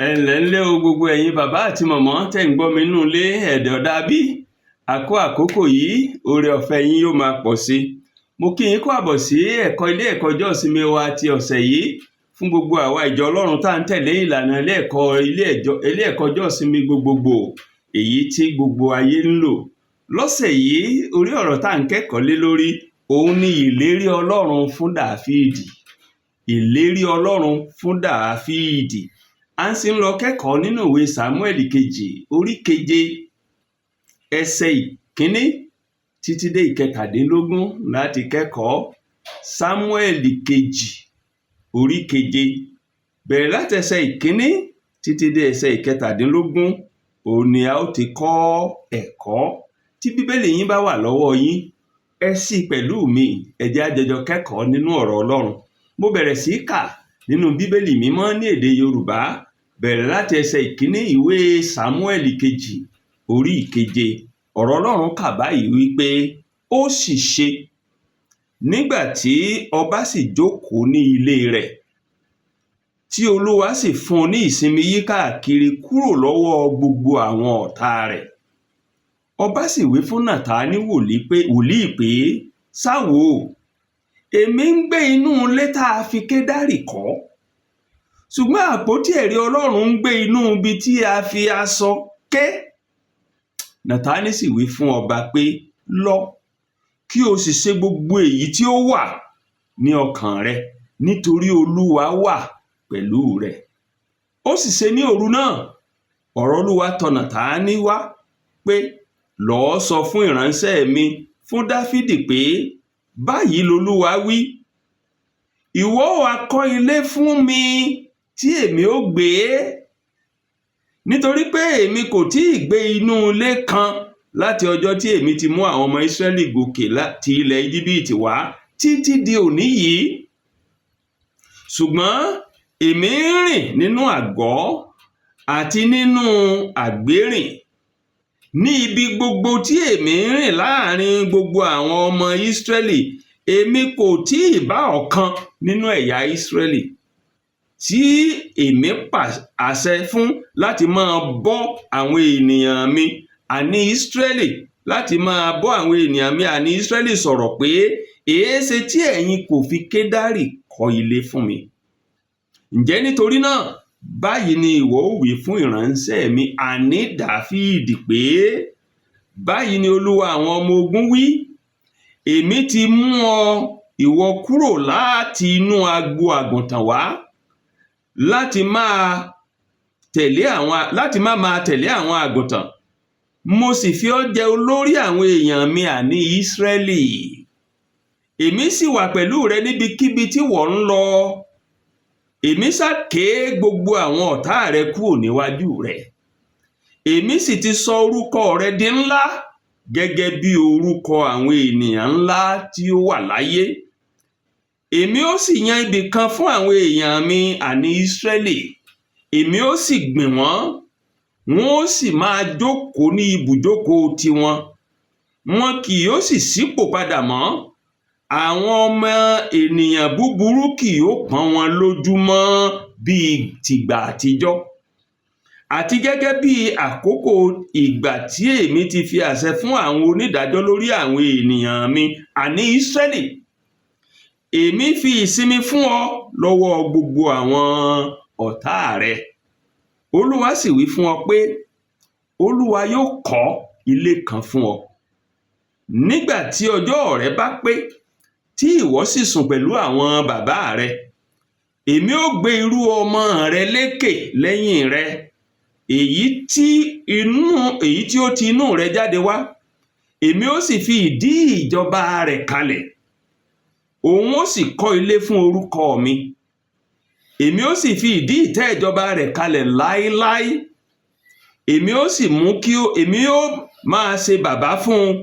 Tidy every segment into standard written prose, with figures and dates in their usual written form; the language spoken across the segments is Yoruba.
Ẹ ǹlẹ́ ńlé o, gbogbo ẹ̀yin bàbá àti mọ̀mọ́ tẹ̀ ń gbọ́ mi nínú ilé ẹ̀dọ̀ dàbí. Àkó àkókò yìí, oore ọ̀fẹ́ yín yóò máa pọ̀ sí. Mo kí yín kú àbọ̀ sí ẹ̀kọ́ ilé ẹ̀kọ́ ọjọ́ ìsinmi wa ti ọ̀sẹ̀ yìí. Fún gbogbo àwa ìjọ Ọlọ́run tá ń tẹ̀lé ìlànà ilé ẹ̀kọ́ ọjọ́ ìsinmi gbogbogbò, èyí tí gbogbo ayé ń lò. Lọ́sẹ̀ yìí, orí ọ̀rọ̀ tá ń kẹ́kọ̀ọ́ lé lórí òun ni ìlérí Ọlọ́run fún Dàfídì. Ìlérí Ọlọ́run fún Dàfídì. À ń sì ń lọ kẹ́kọ̀ọ́ nínú ìwé Sámúẹ́lì kejì, orí 7, ẹsẹ̀ 1 títí dé 17 láti kẹ́kọ̀ọ́. Sámúẹ́lì kejì, orí 7, bẹ̀rẹ̀ láti ẹsẹ̀ 1 títí dé ẹsẹ̀ 17, òun ni a ó ti kọ́ ẹ̀kọ́. Tí Bíbélì yín bá wà lọ́wọ́ yín, ẹ ṣí pẹ̀lú mi, ẹ jẹ́ á jọjọ kẹ́kọ̀ọ́ nínú ọ̀rọ̀ Ọlọ́run. Mo bẹ̀rẹ̀ sí í kà nínú Bíbélì Mímọ́ ní èdè Yorùbá, bẹ̀rẹ̀ láti ẹsẹ̀ 1 ìwé Sámúẹ́lì kejì, orí 7. Ọ̀rọ̀ Ọlọ́run kà báyìí wípé, ó sì ṣe, nígbà tí ọba sì jókòó ní ilé rẹ̀, tí Olúwa sì fún un ní ìsinmi yíkákiri kúrò lọ́wọ́ gbogbo àwọn ọ̀tá rẹ̀. Ọba sì wí fún Nàtánì wòlíì pé, sá wò ó, èmi ń gbé inú ilé tá a fi kédárì kọ́, ṣùgbọ́n àpótí ẹ̀rí Ọlọ́run ń gbé inú ibi tí a fi aṣọ ké. Nàtánì sì wí fún ọba pé, lọ, kí o sì ṣe gbogbo èyí tí ó wà ní ọkàn rẹ, nítorí Olúwa wà pẹ̀lú rẹ. Ó sì ṣe ní òru náà, ọ̀rọ̀ Olúwa tọ̀ Nàtánì wá pé, lọ́ọ́ sọ fún ìránṣẹ́ mi, fún Dáfídì pé, báyìí lolúwa wí, ìwọ ó ha kọ́ ilé fún mi tí èmi ó gbé? Nítorí pé èmi kò tí ì gbé inú ilé kan láti ọjọ́ tí èmi ti mú àwọn ọmọ Ísírẹ́lì gòkè láti ilẹ̀ Íjíbítì wá títí di òní yìí. Ṣùgbọ́n èmi ń rìn nínú àgọ́ àti nínú àgbérìn ní ibi gbogbo tí èmi ń rìn láàrin gbogbo àwọn ọmọ Ísírẹ́lì. Èmi kò tí ì bá ọ̀kan nínú ẹ̀yà Ísírẹ́lì tí èmi pàṣẹ fún láti máa bọ́ àwọn ènìyàn mi àní Ísírẹ́lì, láti máa bọ́ àwọn ènìyàn mi àní Ísírẹ́lì sọ̀rọ̀ pé, èéṣe tí ẹ̀yin kò fi kédárì kọ́ ilé fún mi? Ǹjẹ́ nítorí náà, báyìí ni ìwọ ó wí fún ìránṣẹ́ mi àní Dàfídì pé, báyìí ni Olúwa àwọn ọmọ ogun wí, èmi ti mú ọ ìwọ kúrò láti inú agbo àgùntàn wá, láti má máa tẹ̀lé àwọn àgùntàn. Mo sì fi ọ́ jẹ olórí àwọn èèyàn mi àní Ísírẹ́lì. Èmi sì wà pẹ̀lú rẹ níbikíbi tí wọ́n ń lọ. Èmi sá ké gbogbo àwọn ọ̀tá rẹ kúrò níwájú rẹ. Èmi sì ti sọ orúkọ rẹ di ńlá gẹ́gẹ́ bí orúkọ àwọn ènìyàn ńlá tí ó wà láyé. Èmi ó sì yan ibì kan fún àwọn èèyàn mi àní Ísírẹ́lì. Èmi ó sì gbìn wọ́n, wọ́n ó sì máa jókòó ní ibùjókòó tiwọn. Wọn kì yóò sì ṣípò padà mọ́. Àwọn ọmọ ènìyàn búburú kì yóò pọ́n wọn lójú mọ́ bíi tìgbà àtijọ́. Àti gẹ́gẹ́ bí àkókò ìgbà tí èmi ti fi àṣẹ fún àwọn onídàájọ́ lórí àwọn ènìyàn mi àní Ísírẹ́lì. Èmi fi ìsinmi fún ọ lọ́wọ́ gbogbo àwọn ọ̀tá rẹ. Olúwa sì wí fún ọ pé, Olúwa yóò kọ́ ilé kan fún ọ. Nígbà tí ọjọ́ rẹ bá pé, tí ìwọ sì sùn pẹ̀lú àwọn bàbá rẹ, èmi ó gbé irú ọmọ rẹ lékè lẹ́yìn rẹ, èyí tí ó ti inú rẹ jáde wá, èmi ó sì fi ìdí ìjọba rẹ̀ kalẹ̀. Òun ó sì kọ́ ilé fún orúkọ mi. Èmi ó sì fi ìdí ìtẹ́ ìjọba rẹ̀ kalẹ̀ láéláé. Èmi ó sì mú kí ó, èmi ó máa ṣe bàbá fún un,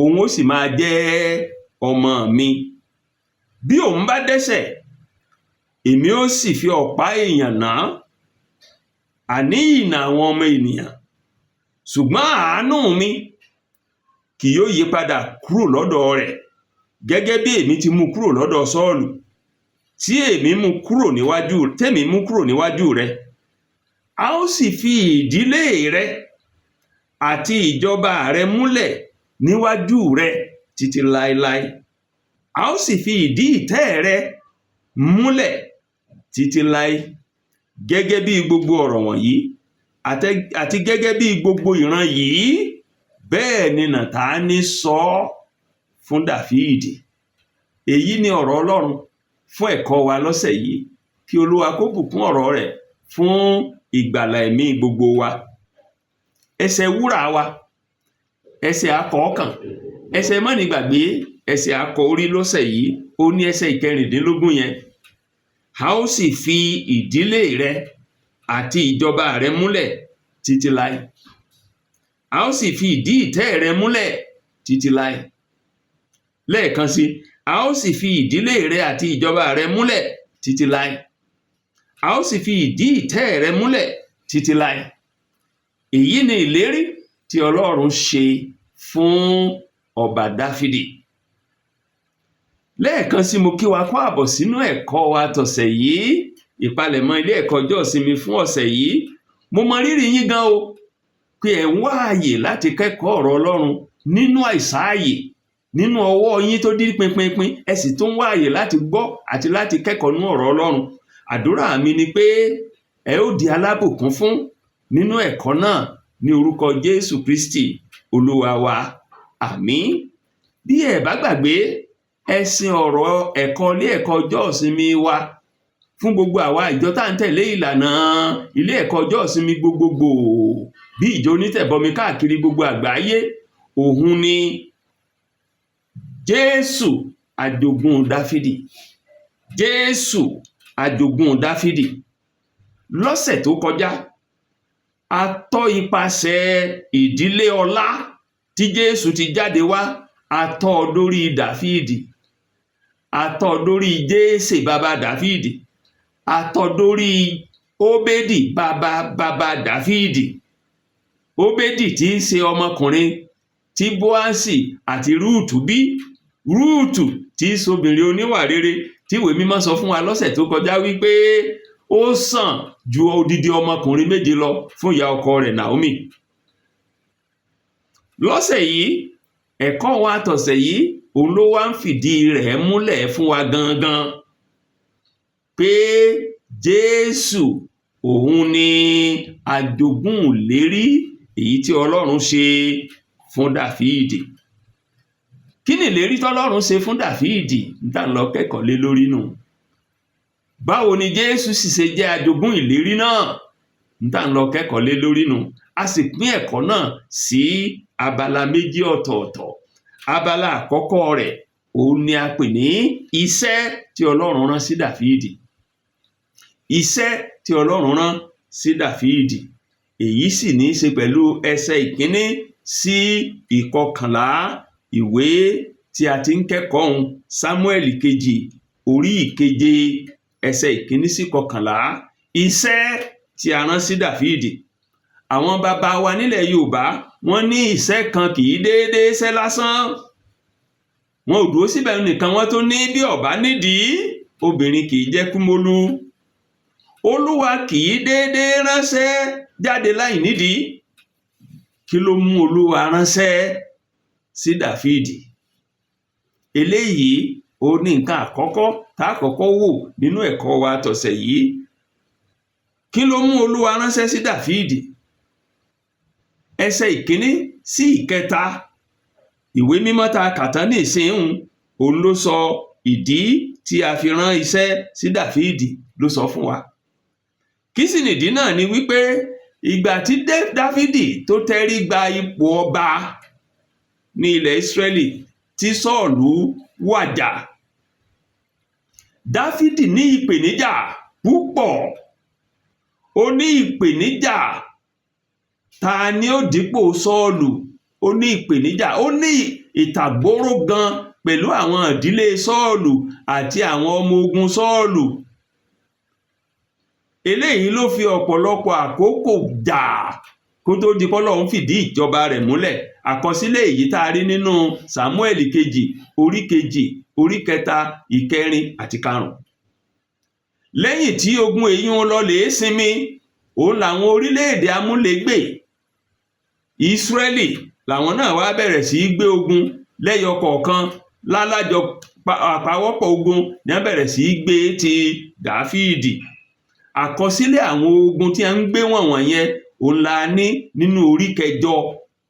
òun ó sì máa jẹ́ ọmọ mi. Bí òun bá dẹ́ṣẹ̀, èmi ó sì fi ọ̀pá èèyàn nà án, àní ìnà àwọn ọmọ ènìyàn. Ṣùgbọ́n àánú mi kì yóò yí padà kúrò lọ́dọ̀ rẹ̀, gẹ́gẹ́ bí èmi ti mú kúrò lọ́dọ̀ Sọ́ọ̀lù, tí èmi mú kúrò níwájú, tèmi mú kúrò níwájú rẹ. A ó sì fi ìdílé rẹ àti ìjọba rẹ múlẹ̀ níwájú rẹ títí láéláé. A ó sì fi ìdí ìtẹ́ rẹ múlẹ̀ títí láé. Gẹ́gẹ́ bí gbogbo ọ̀rọ̀ wọ̀nyí àti gẹ́gẹ́ bí gbogbo ìran yìí, bẹ́ẹ̀ ni Nàtánì sọ fún Dàfídì. Èyí ni ọ̀rọ̀ Ọlọ́run fún ẹ̀kọ́ wa lọ́sẹ̀ yìí. Kí Olúwa kó bùkún ọ̀rọ̀ rẹ̀ fún ìgbàlà ẹ̀mí gbogbo wa. Ẹsẹ̀ wúrà wa, ẹsẹ̀ akọ̀ọ́kàn, ẹsẹ̀ mọ́nigbàgbé, ẹsẹ̀ akọ orí lọ́sẹ̀ yìí, ó ní ẹsẹ̀ 16 yẹn. A ó sì fi ìdílé rẹ àti ìjọba rẹ múlẹ̀ títí láé. A ó sì fi ìdí ìtẹ́ rẹ múlẹ̀ títí láé. Lẹ́ẹ̀kan sí, a ó sì fi ìdílé rẹ àti ìjọba rẹ múlẹ̀ títí láé. A ó sì fi ìdí ìtẹ́ rẹ múlẹ̀ títí láé. Èyí ni ìlérí tí Ọlọ́run ṣe fún ọba Dáfídì. Lẹ́ẹ̀kan sí, mo kí wa kó àbọ̀ sínú ẹ̀kọ́ wa tọ̀sẹ̀ yìí, ìpalẹ̀mọ́ ilé ẹ̀kọ́ ọjọ́ ìsinmi fún ọ̀sẹ̀ yìí. Mo mọ rírì yín gan o, pé ẹ̀ ń wá ààyè láti kẹ́kọ̀ọ́ ọ̀rọ̀ Ọlọ́run nínú àìsáàyè, nínú ọwọ́ yín tó dí pinpinpin, ẹ sì tún wá ààyè láti gbọ́ àti láti kẹ́kọ̀ọ́ nínú ọ̀rọ̀ Ọlọ́run. Àdúrà mi ni pé ẹ ó di alábùkún fún nínú ẹ̀kọ́ náà ní orúkọ Jésù Kristi Olúwa wa. Àmín. Bí ẹ bá gbàgbé, ẹ̀sìn ọ̀rọ̀ ẹ̀kọ́ ilé ẹ̀kọ́ ọjọ́ ìsinmi wa fún gbogbo àwa ìjọ tá à ń tẹ̀lé ìlànà ilé ẹ̀kọ́ ọjọ́ ìsinmi gbogbogbò bí ìjọ onítẹ̀bọmi káàkiri gbogbo àgbáyé, òun ni Jésù àjogún Dáfídì. Jésù àjogún Dáfídì. Lọ́sẹ̀ tó kọjá, a tọ́ ipasẹ̀ ìdílé ọlá tí Jésù ti jáde wá, a tọ́ ọ dórí Dáfídì, a tọ́ ọ dórí Jésè bàbá Dáfídì, a tọ́ dórí Óbédì bàbá bàbá Dáfídì. Óbédì tí í ṣe ọmọkùnrin tí Bóásì àti Rúùtù bí. Rúùtù tí í ṣobìnrin oníwà rere tí ìwé mímọ́ sọ fún wa lọ́sẹ̀ tó kọjá wípé ó sàn ju odidi ọmọkùnrin 7 lọ fún ìyá ọkọ rẹ̀ Naomi. Lọ́sẹ̀ yìí, ẹ̀kọ́ wa tọ̀sẹ̀ yìí, òun ló wá ń fìdí rẹ̀ múlẹ̀ fún wa gangan pé Jésù òun ni àjogún ìlérí èyí tí Ọlọ́run ṣe fún Dàfídì. Kí ni ìlérí tọ́lọ́run ṣe fún Dàfídì tá ń lọ kẹ́kọ̀ọ́ lé lórí nù? Báwo ni Jésù sì ṣe jẹ́ àjogún ìlérí náà tá ń lọ kẹ́kọ̀ọ́ lé lórí nù? A sì pín ẹ̀kọ́ náà sí abala méjì ọ̀tọ̀ọ̀tọ̀. Abala àkọ́kọ́ rẹ̀ òun ni a pè ní iṣẹ́ tí Ọlọ́run rán sí Dàfídì. Iṣẹ́ tí Ọlọ́run rán sí Dàfídì. Èyí sì ní í ṣe pẹ̀lú ẹsẹ̀ 1 sí 11 ìwé tí a ti ń kẹ́kọ̀ọ́ òun, Sámúẹ́lì kejì orí 7 ẹsẹ̀ 1 sí 11. Iṣẹ́ tí a rán sí Dàfídì. Àwọn bàbá wa nílẹ̀ Yorùbá wọ́n ní iṣẹ́ kan kì í déédéé ṣẹ́ lásán. Wọn ò dúró síbẹ̀ nìkan, wọ́n tún ní bí ọ̀bá nídìí obìnrin kì í jẹ́ kúmólú. Olúwa kì í déédéé ránṣẹ́ jáde láì nídìí. Kí ló mú Olúwa ránṣẹ́ sí Dàfídì? Eléyìí ó ní nǹkan àkọ́kọ́ tá a kọ́kọ́ wò nínú ẹ̀kọ́ wa tọ̀sẹ̀ yìí. Kí ló mú Olúwa ránṣẹ́ sí Dàfídì? Ẹsẹ̀ 1 sí 3 ìwé mímọ́ tá a kà tán ní ìsìn òun ló sọ ìdí tí a fi rán iṣẹ́ sí Dàfídì, ló sọ fún wa. Kí sì nìdí náà ni wípé ìgbà tí Dáfídì tó tẹ́rí gba ipò ọba ní ilẹ̀ Ísírẹ́lì tí Sọ́ọ̀lù wàjà, Dáfídì ní ìpèníjà púpọ̀. Ó ní ìpèníjà, ta ni ó dípò Sọ́ọ̀lù? Ó ní ìpèníjà, ó ní ìtàgbóró gan pẹ̀lú àwọn ìdílé Sọ́ọ̀lù àti àwọn ọmọ ogun Sọ́ọ̀lù. Eléyìí ló fi ọ̀pọ̀lọpọ̀ àkókò jà kó tó di pọ́lọ́run fìdí ìjọba rẹ̀ múlẹ̀. Àkọsílẹ̀ èyí tá a rí nínú Sámúẹ́lì kejì orí 2, orí 3, 4 àti 5. Lẹ́yìn tí ogun èyí ń lọ lè sinmi, Òun làwọn orílẹ̀-èdè amúlégbè Ísírẹ́lì làwọn náà wá bẹ̀rẹ̀ sí í gbé ogun lẹ́yọ kọ̀ọ̀kan lálájọ àpawọ́pọ̀ ogun ní wọ́n bẹ̀rẹ̀ sí í gbé ti Dáfídì. Àkọsílẹ̀ àwọn ogun tí a ń gbé wọ̀nyẹn òun la ní nínú orí kẹjọ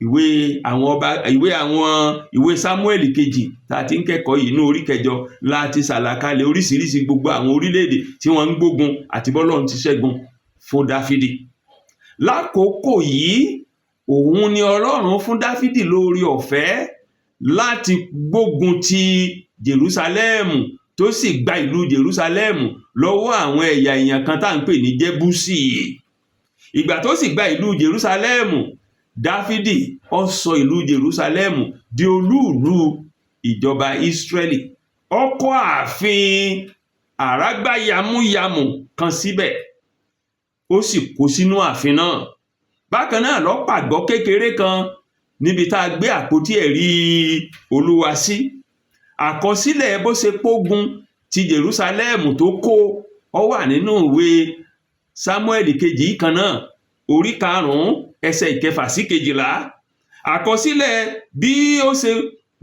ìwé àwọn ọba, ìwé àwọn ìwé Sámúẹ́lì kejì tá a ti ń kẹ́kọ̀ọ́ yìí. Ní orí kẹjọ la ti ṣàlàkalẹ̀ oríṣiríṣi gbogbo àwọn orílẹ̀-èdè tí wọ́n ń gbógun àti bọ́lọ́run ti ṣẹ́gun fún Dáfídì. Lákòókò yìí, òun ni Ọlọ́run fún Dáfídì lóore ọ̀fẹ́ láti gbógun ti Jerúsálẹ́mù, tó sì gba ìlú Jerúsálẹ́mù lọ́wọ́ àwọn ẹ̀yà èèyàn kan tá à ń pè ní Jébúsì. Ìgbà tó sì gba ìlú Jerúsálẹ́mù, Dáfídì ó sọ ìlú Jerúsálẹ́mù di olúùlú ìjọba Ísírẹ́lì. Ó kọ́ ààfin àrágbá yamuyamu kan síbẹ̀, ó sì kó sínú ààfin náà. Bákan náà ló pàgọ́ kékeré kan níbi tá a gbé àpótí ẹ̀rí Olúwa sí. Àkọsílẹ̀ bó ṣe pógun ti Jerúsálẹ́mù tó kó ọ wà nínú ìwé Sámúẹ́lì kejì kan náà, orí 5, ẹsẹ̀ 6 sí 12. Àkọsílẹ̀ bí ó ṣe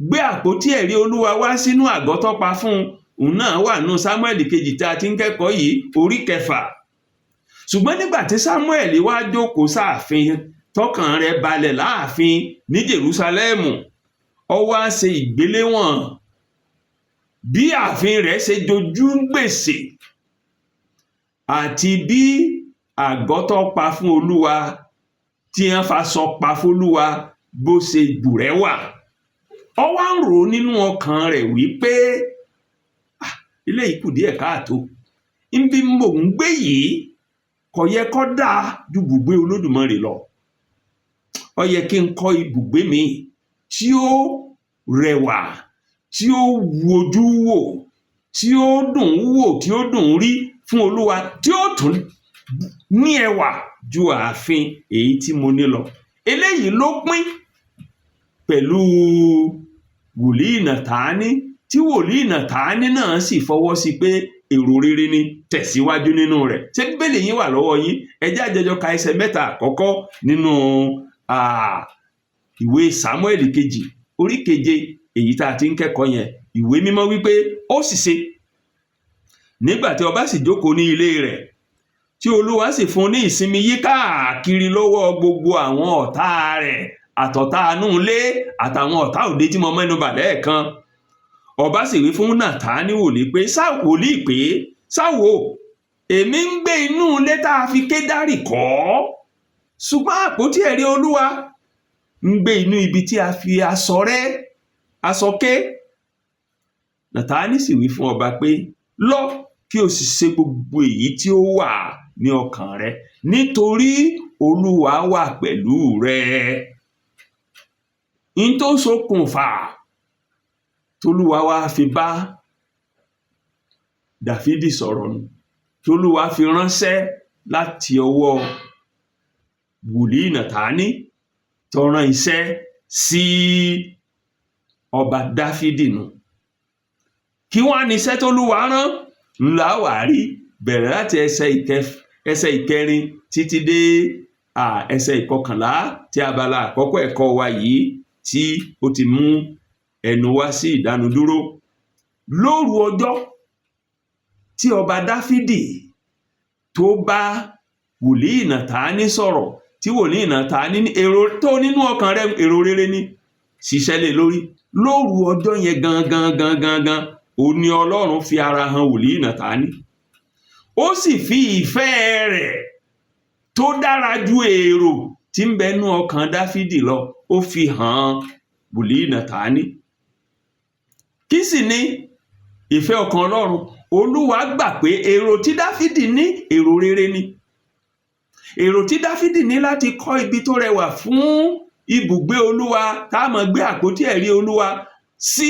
gbé àpótí ẹ̀rí Olúwa wá sínú àgọ́ tó pa fún un náà wà nínú Sámúẹ́lì kejì tí a ti ń kẹ́kọ̀ọ́ yìí, orí 6. Ṣùgbọ́n nígbà tí Sámúẹ́lì wá jókòó sáàfin, tọkàn rẹ̀ balẹ̀ láàfin ní Jerúsálẹ́mù, ó wá ṣe ìgbéléwọ̀n bí ààfin rẹ̀ ṣe jojú ń gbèsè àti bí àgọ́ tó pa fún Olúwa, tí wọ́n faṣọ pa fólúwa, bó ṣe bùrẹ́wà. Ó wá ń rò ó nínú ọkàn rẹ̀ wípé eléyìí kù díẹ̀ káàtó, níbi mò ń gbé yìí kò yẹ kó dáa ju ibùgbé Olódùmarè lọ. Ó yẹ kí n kọ́ ibùgbé mi tí ó rẹwà, tí ó wu ojú wò, tí ó dùn wò, tí ó dùn rí fún Olúwa, tí ó tún ní ẹwà ju ààfin èyí tí mo ní lọ. Eléyìí ló pín pẹ̀lú wòlíì Nàtánì, tí wòlíì Nàtánì náà sì fọwọ́ sí pé èrò rere ni, tẹ̀síwájú nínú rẹ̀. Ṣé Bíbélì yín wà lọ́wọ́ yín? Ẹ jẹ́ àjẹjọ ka ẹsẹ̀ 3 àkọ́kọ́ nínú ìwé Sámúẹ́lì kejì, orí 7, èyí tá a ti ń kẹ́kọ̀ọ́ yẹn. Ìwé Mímọ́ wípé, ó sì ṣe, nígbà tí ọba sì jókòó ní ilé rẹ̀, tí Olúwa sì fún ní ìsinmi yí káàkiri lọ́wọ́ gbogbo àwọn ọ̀tá rẹ̀, àtọ̀tá inú ilé àtàwọn ọ̀tá òde tí mo mẹ́nu bà lẹ́ẹ̀kan, ọba sì wí fún Nàtánì wòlíì pé, wòlíì pé, sáwò, èmi ń gbé inú ilé tá a fi kédárì kọ́, ṣùgbọ́n àpótí ẹ̀rí Olúwa ń gbé inú ibi tí a fi aṣọ rẹ́ aṣọ ké. Nàtánì sì wí fún ọba pé, lọ, kí o sì ṣe gbogbo èyí tí ó wà ní ọkàn rẹ, nítorí Olúwa wà pẹ̀lú rẹ. N tó ṣokùnfà tólúwa wá fi bá Dàfídì sọ̀rọ̀ nù, tólúwa fi ránṣẹ́ láti ọwọ́ wòlíì Nàtánì tó rán iṣẹ́ sí ọba Dáfídì nù. Kí wá ní iṣẹ́ tólúwa rán ńlá wàá rí bẹ̀rẹ̀ láti ẹsẹ̀ 4 títí dé ẹsẹ̀ 11 tí abala àkọ́kọ́ ẹ̀kọ́ wa yìí tí ó ti mú ẹnu wá sí ìdánudúró. Lóru ọjọ́ tí ọba Dáfídì tó bá wòlíì Nàtánì sọ̀rọ̀, tí wòlíì Nàtánì ní èrò tó nínú ọkàn rẹ̀ èrò rere ni, ṣiṣẹ́ lé lórí, lóru ọjọ́ yẹn gangan gangan gan òun ni Ọlọ́run fi ara hàn wòlíì Nàtánì. Ó sì fi ìfẹ́ rẹ̀ tó dára ju èrò tí ń bẹ nú ọkàn Dáfídì lọ, ó fi hàn wòlíì Nàtánì. Kí sì ni ìfẹ́ ọkàn Ọlọ́run? Olúwa gbà pé èrò tí Dáfídì ní èrò rere ni. Èrò tí Dáfídì ní láti kọ́ ibi tó rẹwà fún ibùgbé Olúwa tá a máa gbé àpótí ẹ̀rí Olúwa sí,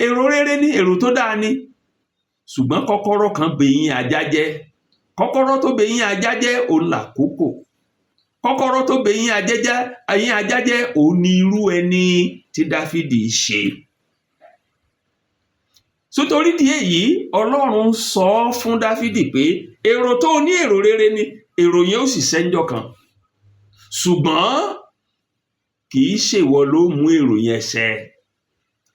èrò rere ní, èrò tó dáa ni. Ṣùgbọ́n kọ́kọ́rọ́ kan bẹ̀yìn ajá jẹ́. Kọ́kọ́rọ́ tó bẹ̀yìn ajá jẹ́ òun làkókò. Kọ́kọ́rọ́ tó bẹ̀yìn ajá jẹ́ òun ni irú ẹni tí Dáfídì ṣe. Sotorí di èyí, Ọlọ́run sọ fún Dáfídì pé èrò tó ní èrò rere ni, Èrò yẹn ó sì ṣẹ́njọ́ kan, ṣùgbọ́n kì í ṣèwọ ló mú èrò yẹn ṣẹ.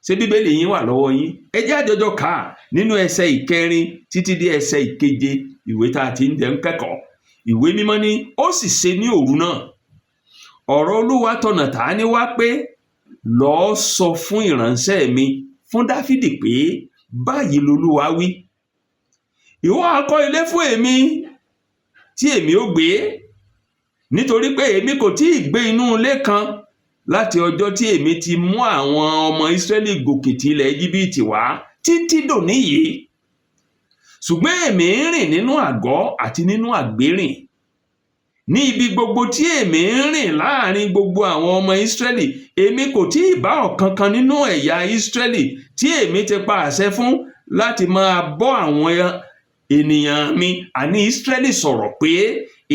Ṣé Bíbélì yín wà lọ́wọ́ yín? Ẹ jẹ́ àjọjọ kà á nínú ẹsẹ̀ 4 títí dé ẹsẹ̀ 7 ìwé tá a ti ń jẹ́ ń kẹ́kọ̀ọ́. Ìwé Mímọ́ ní, ó sì ṣe ní òru náà, ọ̀rọ̀ Olúwa tọ̀ Nátánì wá pé, lọ́ọ́ sọ fún ìránṣẹ́ mi, fún Dáfídì pé, báyìí lolúwa wí, ìwọ á kọ́ ilé fún èmi tí èmi ó gbé, nítorí pé èmi kò tí ì gbé inú ilé kan láti ọjọ́ tí èmi ti mú àwọn ọmọ Ísírẹ́lì gòkè ti ilẹ̀ Íjíbítì wá títí dòní yìí. Ṣùgbọ́n èmi ń rìn nínú àgọ́ àti nínú àgbérìn. Ní ibi gbogbo tí èmi ń rìn láàrin gbogbo àwọn ọmọ Ísírẹ́lì, èmi kò tí ì bá ọ̀kankan nínú ẹ̀yà Ísírẹ́lì tí èmi ti pa àṣẹ fún láti máa bọ́ àwọn ènìyàn mi, àní Ísírẹ́lì, sọ̀rọ̀ pé,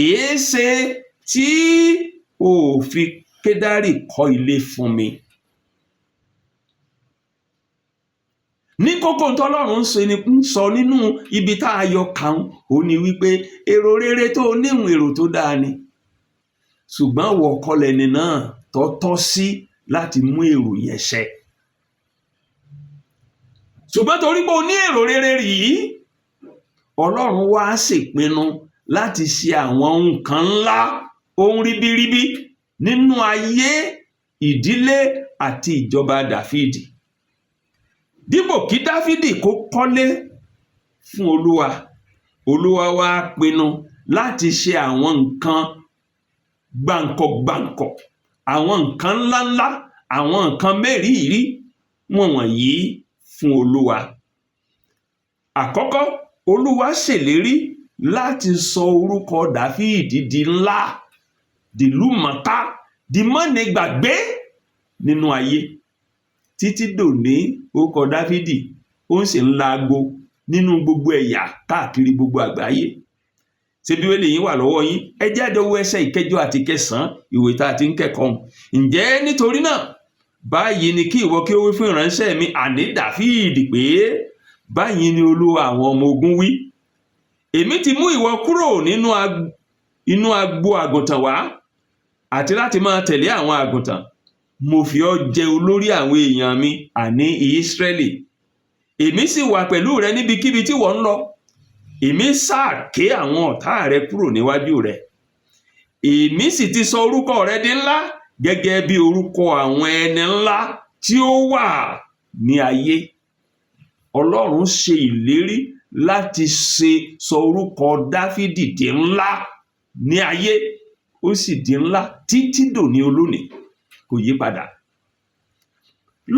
èéṣe tí o ò fi Kédárì kọ́ ilé fún mi? Ní kókó tọ́lọ́run ń sọ nínú ibi tá a yọ kàn ó ní wípé èrò rere tó níhùn, èrò tó dáa ni, ṣùgbọ́n wọ́n kọ́ lẹni náà tó tọ́ sí láti mú èrò yẹn ṣẹ. Ṣùgbọ́n torí pé o ní èrò rere yìí, Ọlọ́run wá ṣèpinnu láti ṣe àwọn nǹkan ńlá, ohun ribiribi nínú ayé, ìdílé àti ìjọba Dáfídì. Dípò kí Dáfídì kó kọ́lé fún Olúwa, Olúwa wá pinnu láti ṣe àwọn nǹkan gbàǹkọ̀gbàǹkọ̀, àwọn nǹkan ńláńlá, àwọn nǹkan mérìírí wọ̀nyí fún Olúwa. Àkọ́kọ́, Olúwa ṣèlérí láti sọ orúkọ Dáfídì di ńlá, dìlúmọ̀ọ́ká, di mọ́nigbàgbé nínú ayé. Títí dòní, orúkọ Dáfídì ó ń sì ń laago nínú gbogbo ẹ̀yà káàkiri gbogbo àgbáyé. Ṣé Bíbélì yín wà lọ́wọ́ yín? Ẹ jẹ́ àjọ wo ẹsẹ̀ 8 àti 9 ìwé tá a ti ń kẹ́kọ̀ọ́. Ǹjẹ́ nítorí náà, báyìí ni kí ìwọ kí ó wí fún ìránṣẹ́ mi, àní Dáfídì, pé báyìí ni Olúwa àwọn ọmọ ogun wí, èmi ti mú ìwọ kúrò nínú inú agbo àgùntàn wá, àti láti máa tẹ̀lé àwọn àgùntàn. Mo fi ọ́ jẹ olórí àwọn èèyàn mi, àní Ísírẹ́lì. Èmi sì wà pẹ̀lú rẹ níbikíbi tí wọ́n ń lọ. Èmi sáà ké àwọn ọ̀tá rẹ kúrò níwájú rẹ. Èmi sì ti sọ orúkọ rẹ di ńlá gẹ́gẹ́ bí orúkọ àwọn ẹni ńlá tí ó wà ní ayé. Ọlọ́run ṣe ìlérí láti ṣe sọ orúkọ Dáfídì di ńlá ní ayé, ó sì di ńlá títí dòní olónìí, kò yí padà.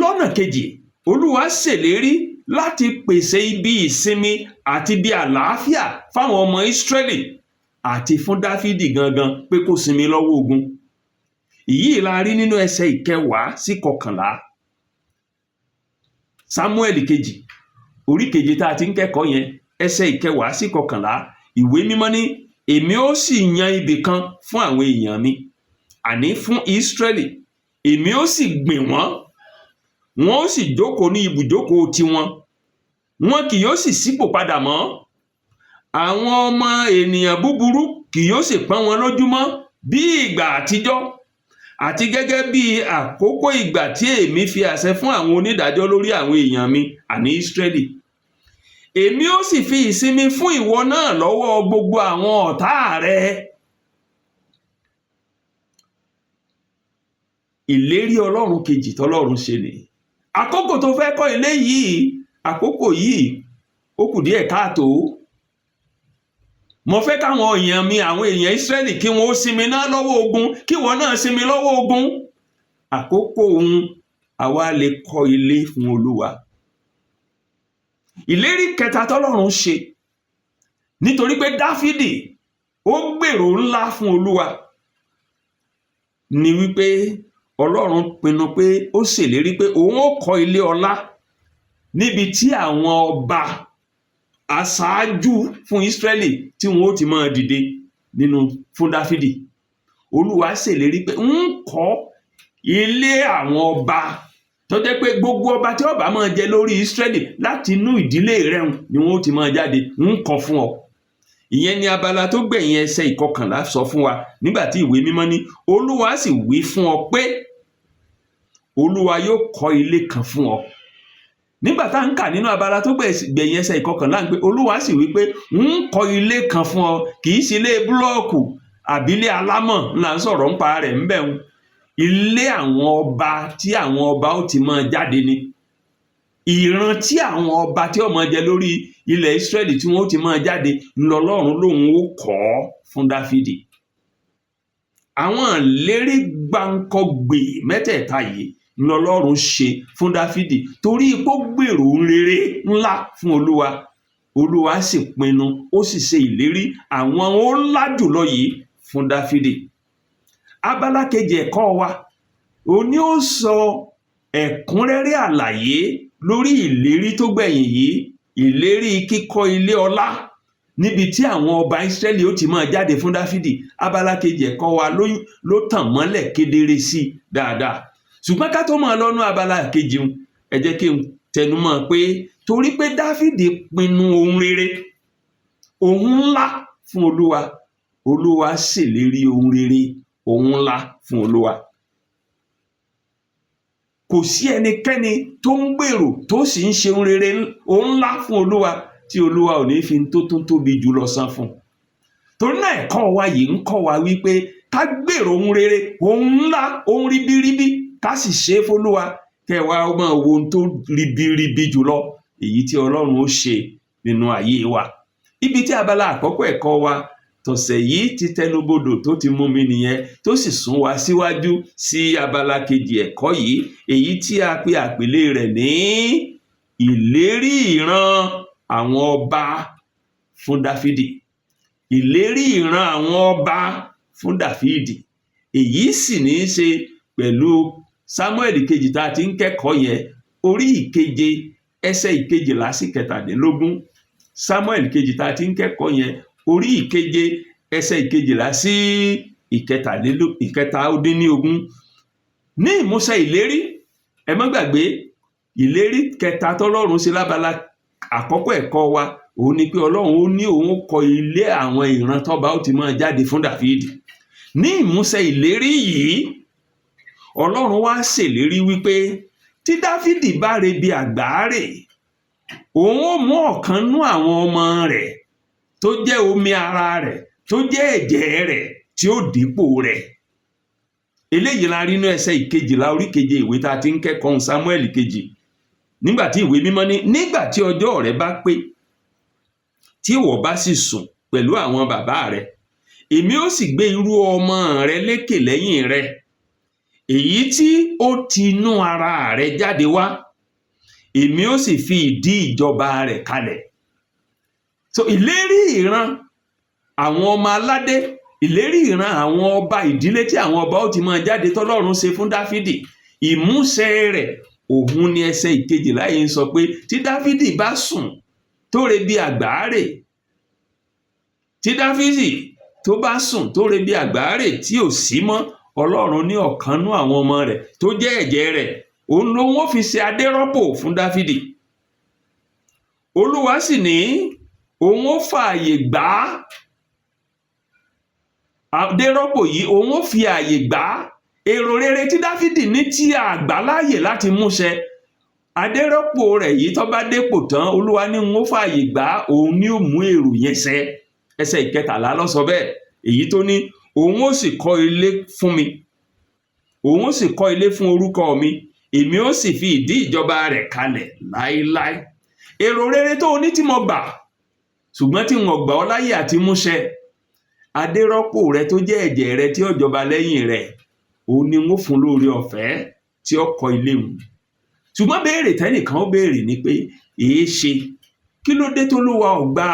Lọ́nà kejì, Olúwa ṣèlérí láti pèsè ibi ìsinmi àti ibi àlàáfíà fáwọn ọmọ Ísírẹ́lì àti fún Dáfídì gangan pé kó sinmi lọ́wọ́ ogun. Èyí la rí nínú ẹsẹ̀ 10 sí 11. Sámúẹ́lì kejì, orí 7 tá a ti ń kẹ́kọ̀ọ́ yẹn, ẹsẹ̀ 10 sí 11, ìwé mímọ́ ní, èmi ó sì yan ibì kan fún àwọn èèyàn mi, àní fún Ísírẹ́lì, èmi ó sì gbìn wọ́n, wọ́n ó sì jókòó ní ibùjókòó tiwọn, wọn kì yóò sì ṣípò padà mọ́. Àwọn ọmọ ènìyàn búburú kì yóò sì pọ́n wọn lójúmọ́ bí ìgbà àtijọ́, àti gẹ́gẹ́ bí àkókò ìgbà tí èmi fi àṣẹ fún àwọn onídàájọ́ lórí àwọn èèyàn mi, àní Ísírẹ́lì. Èmi ó sì fi ìsinmi fún ìwọ náà lọ́wọ́ gbogbo àwọn ọ̀tá rẹ. Ìlérí Ọlọ́run kejì tọ́lọ́run ṣe nìyí. Àkókò tó fẹ́ kọ́ ilé yìí, àkókò yìí ó kù díẹ̀ káàtó. Mo fẹ́ káwọn èèyàn mi, àwọn èèyàn Ísírẹ́lì, kí wọ́n ó sinmi náà lọ́wọ́ ogun, kí wọ́n náà sinmi lọ́wọ́ ogun. Àkókò òun àwa lè kọ́ ilé fún Olúwa. Ìlérí kẹta tọ́lọ́run ṣe, nítorí pé Dáfídì ó gbèrò ńlá fún Olúwa, ni wípé Ọlọ́run pinnu pé ó ṣèlérí pé òun ó kọ́ ilé ọlá níbi tí àwọn ọba aṣáájú fún Ísírẹ́lì tí wọn ó ti máa dìde nínú fún Dáfídì. Olúwa ṣèlérí pé ń kọ́ ilé àwọn ọba tó jẹ́ pé gbogbo ọba tí ó bá máa jẹ lórí Ísírẹ́lì láti inú ìdílé rẹ̀ ni wọn ó ti máa jáde, ń kọ́ fún ọ. Ìyẹn ni abala tó gbẹ̀yìn ẹsẹ̀ 11 sọ fún wa, nígbà tí ìwé mímọ́ ní, Olúwa sì wí fún ọ pé Olúwa yóò kọ́ ilé kan fún ọ. Nígbà tá à ń kà nínú abala tó gbẹ̀yìn ẹsẹ̀ 11 ń pé Olúwa sì wí pé ń kọ́ ilé kan fún ọ, kì í ṣe ilé búlọ́ọ̀kù àbí ilé alámọ̀ là ń sọ̀rọ̀ ń pa rẹ̀ ń bẹ̀ ń. Ilé àwọn ọba tí àwọn ọba ó ti máa jáde ni. Ìran tí àwọn ọba tí ó máa jẹ lórí ilẹ̀ Ísírẹ́lì tí wọ́n ó ti máa jáde ńlọlọ́run lòun ó kọ́ fún Dáfídì. Àwọn ìlérí gbáǹkọ́gbè mẹ́tẹ̀ẹ̀ta yìí ńlọlọ́run ṣe fún Dáfídì torí pé ó gbèrò rere ńlá fún Olúwa. Olúwa sì pinnu, ó sì ṣe ìlérí àwọn ohun ńlá jùlọ yìí fún Dáfídì. Abala kejì ẹ̀kọ́ wa òní ó sọ ẹ̀kúnrẹ́rẹ́ àlàyé lórí ìlérí tó gbẹ̀yìn yìí, ìlérí kíkọ́ ilé ọlá níbi tí àwọn ọba Ísírẹ́lì ó ti máa jáde fún Dáfídì. Abala kejì ẹ̀kọ́ wa ló tàn mọ́lẹ̀ kedere sí dáadáa. Ṣùgbọ́n ká tó máa lọ́nú abala kejì, ẹ jẹ́ kí n tẹnumọ́ pé torí pé Dáfídì pinnu ohun rere, ohun ńlá fún Olúwa, Olúwa ṣèlérí ohun rere, ohun ńlá fún Olúwa. Kò sí ẹnikẹ́ni tó ń gbèrò tó sì ń ṣe ohun rere, ohun ńlá fún Olúwa tí Olúwa ò ní fi tó tún tóbi jù lọ san fún. Torí náà ẹ̀kọ́ wa yìí ń kọ́ wa wípé ká gbèrò ohun rere, ohun ńlá, ohun ribiribi, ká sì ṣe é f'Olúwa, kẹ́ wá máa wo ohun tó ribiribi jùlọ èyí tí Ọlọ́run ó ṣe nínú ayé wa. Ibi tí abala àkọ́kọ́ ẹ̀kọ́ wa tọ̀sẹ̀ yìí ti tẹnubodò tó ti mú mi nìyẹn, tó sì sún wa síwájú sí abala kejì ẹ̀kọ́ yìí, èyí tí a pe àpèlé rẹ̀ ní ìlérí ìran àwọn ọba fún Dáfídì. Ìlérí ìran àwọn ọba fún Dáfídì. Èyí sì ní í ṣe pẹ̀lú Sámúẹ́lì kejì tá a ti ń kẹ́kọ̀ọ́ yẹn, orí 7 ẹsẹ̀ 12 sí 23. Sámúẹ́lì kejì tá a ti ń kẹ́kọ̀ọ́ yẹn, orí 7 ẹsẹ̀ 12 sí 23. Ní ìmúṣẹ ìlérí, ẹ má gbàgbé ìlérí kẹta tọ́lọ́run ṣe lábala àkọ́kọ́ ẹ̀kọ́ wa, òun ni pé Ọlọ́run ó ní òun kọ́ ilé àwọn ìran tọ́ba ó ti máa jáde fún Dáfídì. Ní ìmúṣẹ ìlérí yìí, Ọlọ́run wá ṣèlérí wípé tí Dáfídì bá rebi àgbáre, òun ó mú ọ̀kan nú àwọn ọmọ rẹ̀ tó jẹ́ omi ara rẹ̀, tó jẹ́ ẹ̀jẹ̀ rẹ̀, tí ó dípò rẹ̀. Eléyìí la rí inú ẹsẹ̀ 12 orí 7 ìwé tá a ti ń kẹ́kọ̀ọ́ Sámúẹ́lì kejì, nígbà tí ìwé mímọ́ ní, nígbà tí ọjọ́ rẹ̀ bá pé, tí ìwọ bá sì sùn pẹ̀lú àwọn bàbá rẹ̀, èmi ó sì gbé irú ọmọ rẹ lékè lẹ́yìn rẹ, èyí tí ó ti inú ara rẹ jáde wá, èmi ó sì fi ìdí ìjọba rẹ̀ kalẹ̀. So ìlérí ìran àwọn ọmọ aládé, ìlérí ìran àwọn ọba, ìdílé tí àwọn ọba ó ti máa jáde tọ́lọ́run ṣe fún Dáfídì, ìmúṣẹ rẹ̀ òun ni ẹsẹ̀ 12 yìí ń sọ pé tí Dáfídì bá sùn tó re bí àgbáre, tí Dáfídì tó bá sùn tó re bí àgbáre tí ò sí mọ́, Ọlọ́run ní ọ̀kan nú àwọn ọmọ rẹ̀ tó jẹ́ ẹ̀jẹ̀ rẹ̀, òun ló wọ́n fi ṣe adérọ́pò fún Dáfídì. Olúwa sì ní òun ó fààyè gbà á, adérọ́pò yìí òun ó fi ààyè gbà á. Èrò rere tí Dáfídì ní tí a gbà láàyè láti múṣẹ, adérọ́pò rẹ̀ yìí tó bá dépò tán, Olúwa ní òun ó fààyè gbà á, òun ní ó mú èrò yẹn ṣẹ. Ẹsẹ̀ 13 ló sọ bẹ́ẹ̀, èyí tó ní òun ó sì kọ́ ilé fún mi, òun ó sì kọ́ ilé fún orúkọ mi, èmi ó sì fi ìdí ìjọba rẹ̀ kalẹ̀ láéláé. Èrò rere tó o ní tí mo gbà, ṣùgbọ́n tí n ò gbà ọ́ láyè àti múṣẹ, adérọ́pò rẹ tó jẹ́ ẹ̀jẹ̀ rẹ tí ó jọba lẹ́yìn rẹ̀, òun ni wọ́n fún lóore ọ̀fẹ́ tí ó kọ́ ilé wọn. Ṣùgbọ́n béèrè tẹ́nìkan ó béèrè ni pé èé ṣe, kí ló dé t'Olúwa ò gba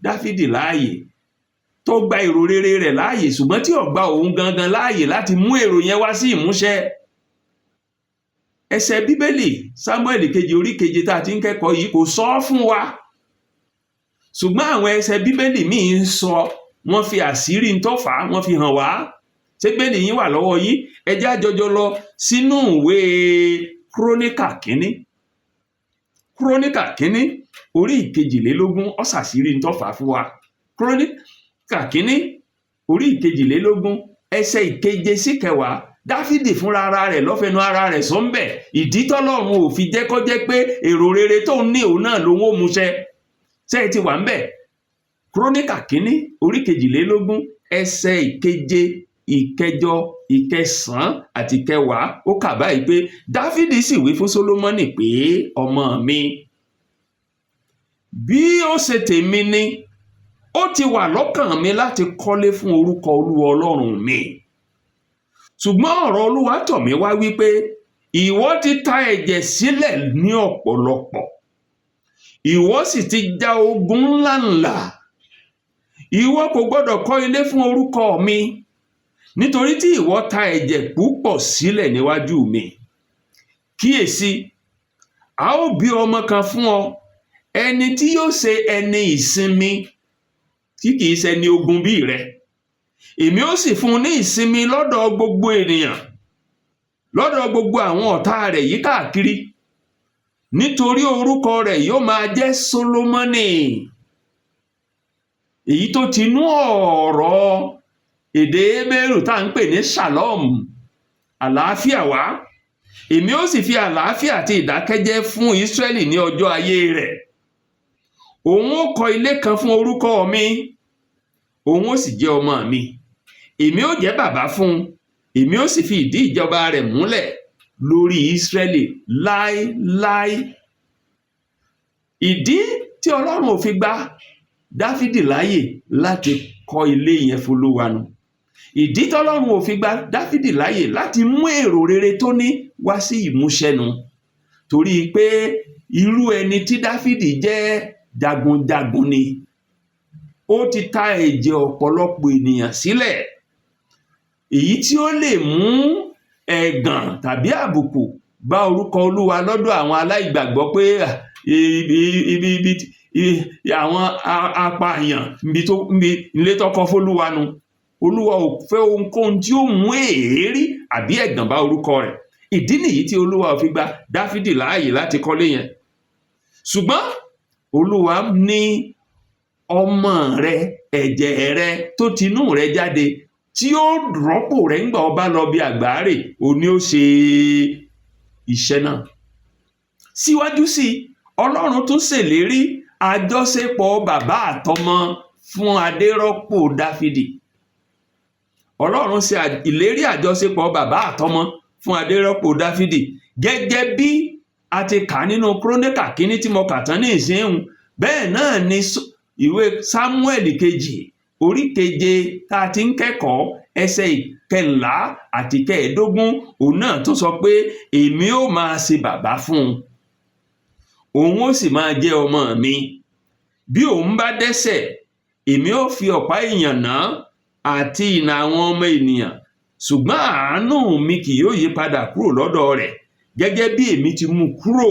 Dáfídì láàyè, tó gba èrò rere rẹ̀ láàyè, ṣùgbọ́n tí ò gba òun gangan láàyè láti mú èrò yẹn wá sí ìmúṣẹ? Ẹsẹ̀ Bíbélì Sámúẹ́lì kejì orí 7 tá a ti ń kẹ́kọ̀ọ́ yìí kò sọ ọ́ fún wa, ṣùgbọ́n àwọn ẹsẹ̀ Bíbélì míì ń sọ, wọ́n fi àṣírí ń tọ́fà, wọ́n fi hàn wá. Ṣé Bíbélì yín wà lọ́wọ́ yín? Ẹ jẹ́ á jọjọ lọ sínú ìwé Kúrónìkà kínní. Kúrónìkà kínní orí 22 ó ṣàṣírí ń tọ́fà fún wa. Kíróníkà kínní orí 22, ẹsẹ̀ 7 sí 10, Dáfídì fúnra ara rẹ̀ lọ́fẹ̀ẹ́nu ara rẹ̀ sọ ń bẹ̀ ìdí tọ́lọ́run ò fi jẹ́ kó jẹ́ pé èrò rere tó ń ní òun náà lòun ó múṣẹ. Ṣé ẹ ti wà ń bẹ̀? Kíróníkà kínní orí 22, ẹsẹ̀ 7, 8, 9 àti 10, ó kà báyìí pé Dáfídì sì wí fún Sólómọ́nì pé, ọmọ mi, bí ó ṣe tèmi ni, ó ti wà lọ́kàn mi láti kọ́lé fún orúkọ Olúwa Ọlọ́run mi. Ṣùgbọ́n ọ̀rọ̀ Olúwa tọ̀ mí wá wípé, ìwọ ti ta ẹ̀jẹ̀ sílẹ̀ ní ọ̀pọ̀lọpọ̀, ìwọ sì ti ja ogun ńláńlá. Ìwọ kò gbọ́dọ̀ kọ́ ilé fún orúkọ mi, nítorí tí ìwọ ta ẹ̀jẹ̀ púpọ̀ sílẹ̀ níwájú mi. Kíyèsí, a ó bí ọmọ kan fún ọ, ẹni tí yóò ṣe ẹni ìsinmi, tí kìí ṣe ẹni ogun bí rẹ. Èmi ó sì fún un ní ìsinmi lọ́dọ̀ gbogbo ènìyàn, lọ́dọ̀ gbogbo àwọn ọ̀tá rẹ̀ yí káàkiri, nítorí orúkọ rẹ̀ yóò máa jẹ́ Sólómọ́nì, èyí tó ti inú ọ̀rọ̀ èdè Hébérù tá à ń pè ní Shalom, àlàáfíà wá. Èmi ó sì fi àlàáfíà àti ìdákẹ́jẹ́ fún Ísírẹ́lì ní ọjọ́ ayé rẹ̀. Òun ó kọ́ ilé kan fún orúkọ mi, òun ó sì jẹ́ ọmọ mi. Èmi ó jẹ́ bàbá fún un, èmi ó sì fi ìdí ìjọba rẹ̀ múlẹ̀ lórí Ísírẹ́lì láéláé. Ìdí tí Ọlọ́run ò fi gba Dáfídì láàyè láti kọ́ ilé yẹn f'Olúwa nu. Ìdí tọ́lọ́run ò fi gba Dáfídì láàyè láti mú èrò rere tó ní wá sí ìmúṣẹ nu. Torí pé irú ẹni tí Dáfídì jẹ́, jagunjagun ni. Ó ti ta ẹ̀jẹ̀ ọ̀pọ̀lọpọ̀ ènìyàn sílẹ̀. Èyí tí ó lè mú ẹ̀gàn tàbí àbùkù bá orúkọ Olúwa lọ́dọ̀ àwọn aláìgbàgbọ́ pé ibi ibi àwọn apààyàn, ibi tó ibi ilé tó kọ́ f'Olúwa nu. Olúwa ò fẹ́ ohunkóhun tí ó mú èérí àbí ẹ̀gàn bá orúkọ rẹ̀. Ìdí nìyí tí Olúwa ò fi gba Dáfídì láàyè láti kọ́lé yẹn. Ṣùgbọ́n Olúwa ní ọmọ rẹ, ẹ̀jẹ̀ rẹ tó tinú rẹ jáde, tí ó rọ́pò rẹ̀ ńgbà ọba lọ bí àgbáre, òun ni ó ṣe iṣẹ́ náà. Síwájú sí i, Ọlọ́run tún ṣèlérí àjọṣepọ̀ bàbá àtọmọ fún adérọ́pò Dáfídì. Ọlọ́run ṣe ìlérí àjọṣepọ̀ bàbá àtọmọ fún adérọ́pò Dáfídì gẹ́gẹ́ bí a ti kà nínú Króníkà kínní tí mo kà tán ní ìsinyìí. Bẹ́ẹ̀ náà ni ìwé Sámúẹ́lì kejì orí 7 tá a ti ń kẹ́kọ̀ọ́, ẹsẹ̀ 14 àti 15, òun náà tún sọ pé èmi ó máa ṣe bàbá fún un, òun ó sì máa jẹ́ ọmọ mi. Bí òun bá dẹ́ṣẹ̀, èmi ó fi ọ̀pá ìyàn nà án àti ìnà àwọn ọmọ ènìyàn, ṣùgbọ́n àánú mi kì yóò yí padà kúrò lọ́dọ̀ rẹ̀, gẹ́gẹ́ bí èmi ti mú kúrò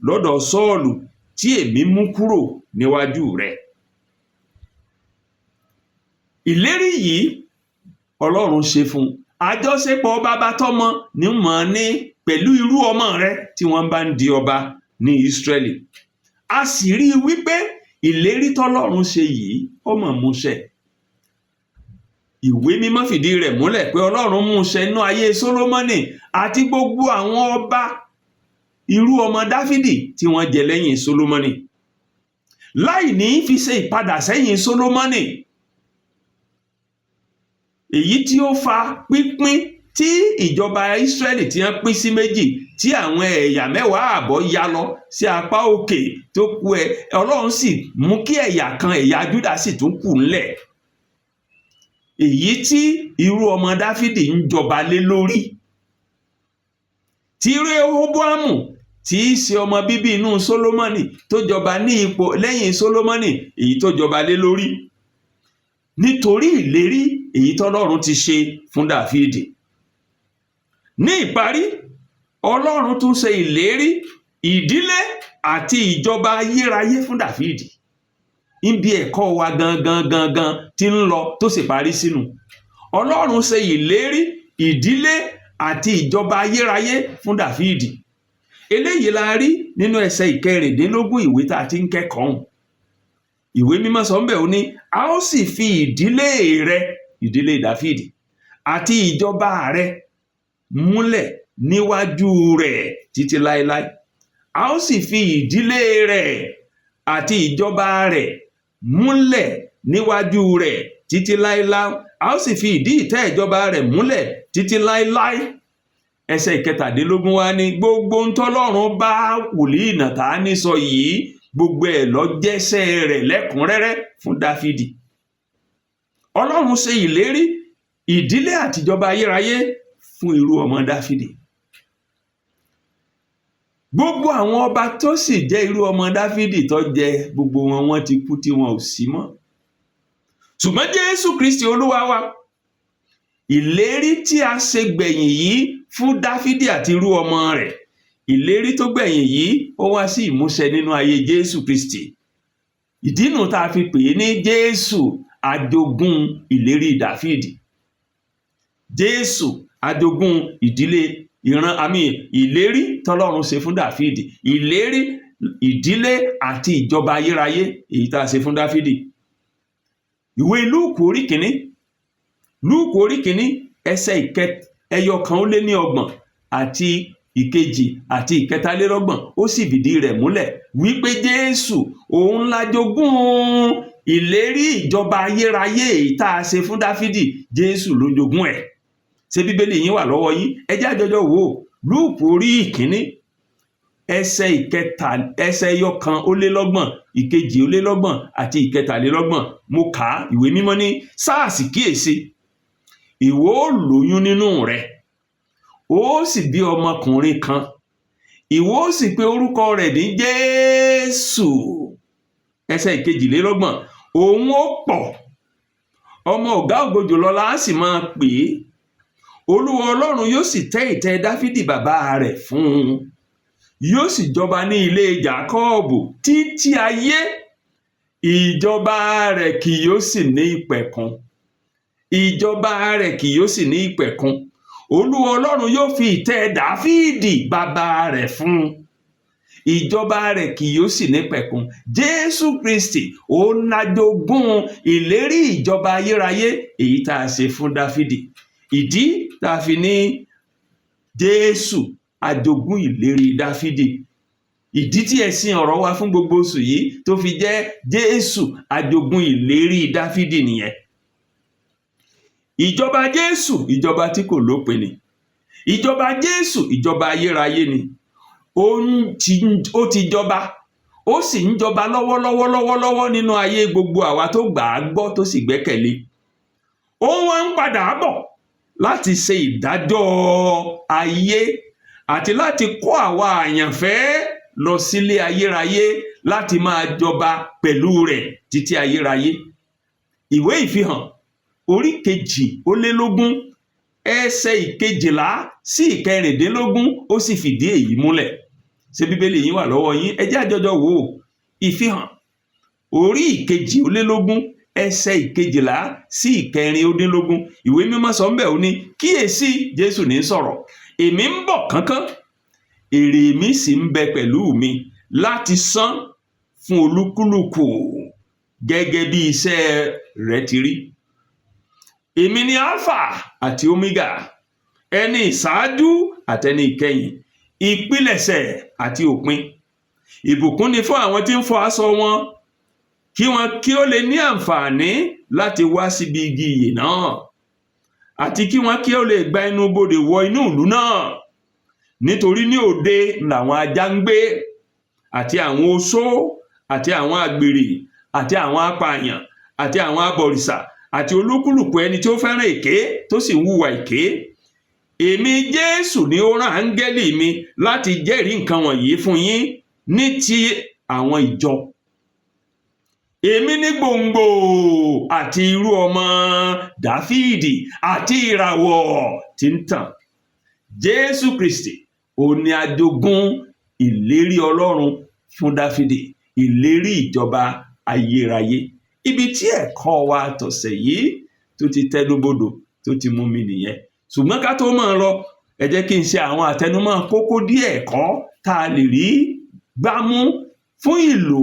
lọ́dọ̀ Sọ́ọ̀lù tí èmi mú kúrò níwájú rẹ̀. Ìlérí yìí Ọlọ́run ṣe fún un. Àjọṣepọ̀ bàbá tọ́mọ ní mọ̀ ní pẹ̀lú irú ọmọ rẹ tí wọ́n bá ń di ọba ní Ísírẹ́lì. A sì rí i wípé ìlérí tọ́lọ́run ṣe yìí, ó mọ̀ múṣẹ. Ìwé mímọ́ fìdí rẹ̀ múlẹ̀ pé Ọlọ́run múṣẹ nínú ayé Sólómọ́nì àti gbogbo àwọn ọba irú ọmọ Dáfídì tí wọ́n jẹ lẹ́yìn Sólómọ́nì, láì ní fi ṣe ìpadà sẹ́yìn Sólómọ́nì, èyí tí ó fa pínpín tí ìjọba Ísírẹ́lì tí wọ́n pín sí méjì, tí àwọn ẹ̀yà 10.5 ya lọ sí apá òkè tó kù ẹ̀. Ọlọ́run sì mú kí ẹ̀yà kan, ẹ̀yà Júdà, sì tún kù ńlẹ̀, èyí tí irú ọmọ Dáfídì ń jọba lé lórí, tí Rehoboamu, tí í ṣe ọmọ bíbí inú Sólómọ́nì tó jọba ní ipò lẹ́yìn Sólómọ́nì, èyí tó jọba lé lórí, nítorí ìlérí èyí tọ́lọ́run ti ṣe fún Dáfídì. Ní ìparí, Ọlọ́run tún ṣe ìlérí ìdílé àti ìjọba ayérayé fún Dáfídì. Níbi ẹ̀kọ́ wa gangan gangan tí ń lọ tó sì parí sínú, Ọlọ́run ṣe ìlérí ìdílé àti ìjọba ayérayé fún Dáfídì. Eléyìí la rí nínú ẹsẹ̀ 16 ìwé tá a ti ń kẹ́kọ̀ọ́ hùn. Ìwé Mímọ́ sọ ńbẹ̀, ó ní a ó sì fi ìdílé rẹ, ìdílé Dáfídì, àti ìjọba rẹ múlẹ̀ níwájú rẹ̀ títí láéláé. A ó sì fi ìdílé rẹ̀ àti ìjọba rẹ̀ múlẹ̀ níwájú rẹ̀ títí láéláé. A ó sì fi ìdí ìtẹ́ ìjọba rẹ̀ múlẹ̀ títí láéláé. Ẹsẹ̀ 17 wá ní gbogbo ohun tọ́lọ́run bá wòlíì Nàtánì sọ yìí, gbogbo ẹ̀ ló jẹ́sẹ̀ rẹ̀ lẹ́kùnrẹ́rẹ́ fún Dáfídì. Ọlọ́run ṣe ìlérí ìdílé àtìjọba ayérayé fún irú ọmọ Dáfídì. Gbogbo àwọn ọba tó sì jẹ́ irú ọmọ Dáfídì tó jẹ, gbogbo wọn, wọ́n ti kú tí wọn ò sí mọ́. Ṣùgbọ́n Jésù Kristi Olúwa wa, ìlérí tí a ṣe gbẹ̀yìn yìí fún Dáfídì àti irú ọmọ rẹ̀, ìlérí tó gbẹ̀yìn yìí, ó wá sí ìmúṣẹ nínú ayé Jésù Kristi. Ìdí nù tá a fi pè é ní Jésù ajogún ìlérí Dáfídì, Jésù ajogún ìdílé ìran àmì ìlérí tọ́lọ́run ṣe fún Dáfídì, ìlérí ìdílé àti ìjọba ayérayé èyí tá a ṣe fún Dáfídì. Ìwé Lúùkù orí 1, Lúùkù orí 1, ẹsẹ̀ 31 àti 2 àti 33, ó sì fìdí rẹ̀ múlẹ̀ wípé Jésù òun lájogún ìlérí ìjọba ayérayé èyí tá a ṣe fún Dáfídì. Jésù ló jogún ẹ̀. Ṣé Bíbélì yín wà lọ́wọ́ yín? Ẹ jẹ́ àjọjọ wò ó. Lúùkù orí 1, ẹsẹ̀ 3, ẹsẹ̀ 31, 32 àti 33. Mo kà á. Ìwé Mímọ́ ní sáàsì: "Kíyèsí, ìwọ ó lóyún nínú rẹ, ó sì bí ọmọkùnrin kan, ìwọ ó sì pe orúkọ rẹ̀ ní Jésù." Ẹsẹ̀ 32: "Òun ó pọ̀, ọmọ Ọ̀gá Ògo Jùlọ la á sì máa pè é. Olúwa Ọlọ́run yóò sì tẹ́ ìtẹ́ Dáfídì bàbá rẹ̀ fún un, yóò sì jọba ní ilé Jákọ́ọ̀bù títí ayé, ìjọba rẹ̀ kì yóò sì ní ìpẹ̀kun. Ìjọba rẹ̀ kì yóò sì ní ìpẹ̀kun. Olúwa Ọlọ́run yóò fi ìtẹ́ Dáfídì bàbá rẹ̀ fún un, ìjọba rẹ̀ kì yóò sì ní pẹ̀kun." Jésù Kristi òun lájogún ìlérí ìjọba ayérayé èyí tá a ṣe fún Dáfídì. Ìdí tá a fi ní Jésù ajogún ìlérí Dáfídì, ìdí tí ẹ̀sìn ọ̀rọ̀ wa fún gbogbo oṣù yìí tó fi jẹ́ Jésù ajogún ìlérí Dáfídì nìyẹn. Ìjọba Jésù, ìjọba tí kò lópin ni. Ìjọba Jésù, ìjọba ayérayé ni. Ó ti jọba, ó sì ń jọba lọ́wọ́lọ́wọ́ lọ́wọ́lọ́wọ́ nínú ayé gbogbo àwa tó gbà á gbọ́, tó sì gbẹ́kẹ̀lé. Ó wá ń padà bọ̀ láti ṣe ìdájọ́ ayé àti láti kó àwa àyànfẹ́ lọ sílé ayérayé láti máa jọba pẹ̀lú rẹ̀ títí ayérayé. Ìwé Ìfihàn orí 22, ẹsẹ̀ 12 sí 16, ó sì fìdí èyí múlẹ̀. Ṣé Bíbélì yín wà lọ́wọ́ yín? Ẹ jẹ́ àjọjọ wò ó. Ìfihàn orí 22, ẹsẹ̀ 12 sí 16. Ìwé Mímọ́ sọ ńbẹ̀, ó ní: "Kíyèsí, Jésù ní sọ̀rọ̀, èmi ń bọ̀ kánkán, èrè mi sì ń bẹ pẹ̀lú mi láti san fún olúkúlùkù gẹ́gẹ́ bí iṣẹ́ rẹ̀ ti rí. Èmi ni Alpha àti Omega, ẹni ìṣáájú àtẹni ìkẹyìn, ìpilẹ̀ṣẹ̀ àti òpin. Ìbùkún ni fún àwọn tí ń fọ aṣọ wọn, kí wọn kí ó lè ní àǹfààní láti wá síbi igi ìyè náà, àti kí wọn kí ó lè gba inú bodè wọ inú ìlú náà. Nítorí ní òde làwọn ajá ń gbé, àti àwọn oṣó, àti àwọn àgbèrè, àti àwọn apààyàn, àti àwọn abọ̀rìṣà, àti olúkúlùkù ẹni tí ó fẹ́ràn èké tó sì ń hùwà èké. Èmi Jésù ni ó rán áńgẹ́lì mi láti jẹ́rìí nǹkan wọ̀nyí fún yín ní ti àwọn ìjọ. Èmi ní gbòǹgbò àti irú ọmọ Dáfídì àti ìràwọ̀ tí ń tàn." Jésù Kristi òun ni ajogún ìlérí Ọlọ́run fún Dáfídì, ìlérí ìjọba ayérayé. Ibi tí ẹ̀kọ́ wa tọ̀sẹ̀ yìí tó ti tẹnubodò, tó ti mú mi nìyẹn. Ṣùgbọ́n ká tó máa lọ, ẹ jẹ́ kí n ṣe àwọn àtẹnumọ́ kókó díẹ̀ ẹ̀kọ́ tá a lè rí gbámú fún ìlò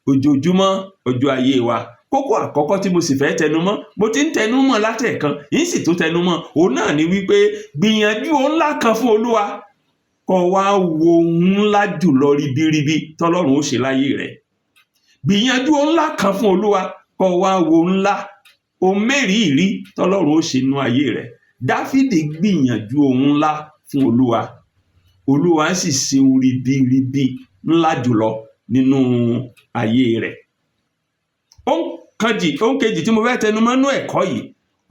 ojoojúmọ́. ọjọ́ ayé wa. Kókó àkọ́kọ́ tí mo sì fẹ́ tẹnumọ́, mo ti ń tẹnumọ́ látẹ̀kan, yín sì tún tẹnumọ́, òun náà ni wípé gbìyànjú ohun ńlá kan fún Olúwa, kó wá wo ohun ńlá jùlọ ribiribi tọ́lọ́run ó ṣe láyé rẹ̀. Gbìyànjú ohun ńlá kan fún Olúwa, kó wá wo ńlá ohun mérìírí tọ́lọ́run ó ṣe nínú ayé rẹ̀. Dáfídì gbìyànjú ohun ńlá fún Olúwa, Olúwa sì ṣe ohun ribiribi ńlá jùlọ nínú ayé rẹ̀. Ohun kejì tí mo fẹ́ tẹnumọ́ nínú ẹ̀kọ́ yìí,